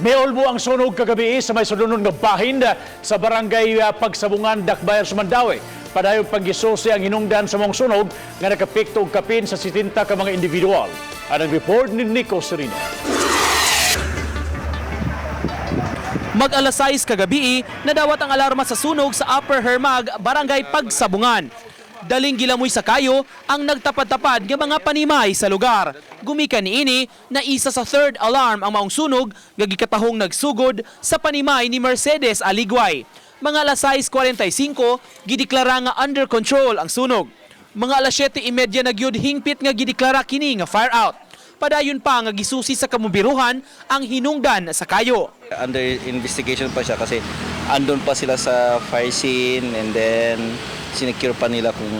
Miulbo ang sunog kagabi sa may sudlonon nga bahin sa barangay Pagsabungan, Dakbayan sa Mandaue. Padayon panggisusi ang hinungdan sa maong sunog nga nakaapekto og kapin sa 70 ka mga individual. Ang report ni Nico Serino. Mag alas 6 kagabi, nadawat ang alarma sa sunog sa Upper Hermag, Barangay Pagsabungan. Daling gilamoy sa kayo ang nagtapad-tapad nga mga panimay sa lugar. Gumikan niini na isa sa third alarm ang maong sunog nga gikatahong nagsugod sa panimay ni Mercedes Aligway. Mga alas 6:45, gideklara nga under control ang sunog. Mga alas 7:30 nagyud hingpit nga gideklara kini nga fire out. Padayon pa nga gisusi sa kamumbiruhan ang hinungdan sa kayo. Under investigation pa siya kasi andun pa sila sa fire scene and then sinecure pa nila kung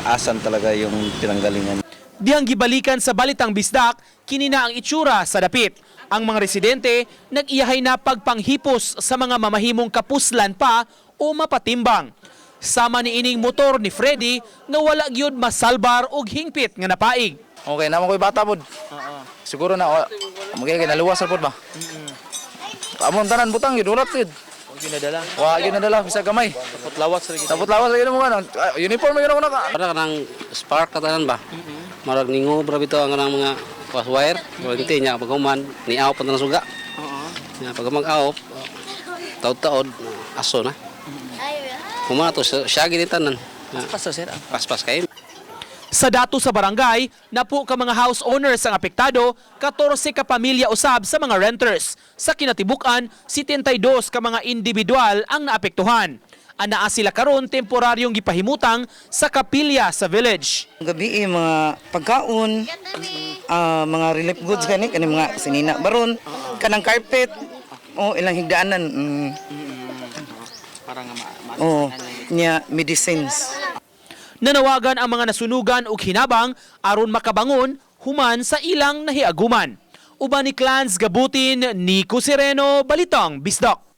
asan talaga yung pinanggalingan. Dihang gibalikan sa Balitang Bisdak, kini na ang itsura sa dapit. Ang mga residente nag-iyahay na pagpanghipos sa mga mamahimong kapuslan pa o mapatimbang. Sama ni ining motor ni Freddy nga wala gyud masalbar og hingpit nga napaig. Okay, naman ko'y bata pod. Siguro na, oh, magiging naluwas na pod ba? Amon tanan butang yun, ulat yun. Wa gyud nadala, bisag gamay. Tapot lawas lagi. Tapot lawas lagi mo kan. Uniform gyud ako naka. Para kanang spark katanan ba? Marag ningo bra bitaw ang kanang mga was wire, kuryente niya pag human niaw pa na suga. Nya pag mag-aop, taod-taod aso na. Human to siya gini tanan. Paspas sir. Paspas kay. Sa dato sa barangay, napo ka mga house owners ang apektado, 14 ka pamilya usab sa mga renters. Sa kinatibuk-an, 72 ka mga individual ang naapektuhan. Anaa sila karon temporaryong gipahimutang sa kapilya sa village. Gabi eh, mga pagkaon, mga relief goods gani kani mga sinina baron, kanang carpet, oh, ilang higdaanan. Oh, niya medicines. Nanawagan ang mga nasunugan og hinabang aron makabangon human sa ilang nahiaguman. Uban ni Clans Gabutin, Nico Sereno, Balitang Bisdak.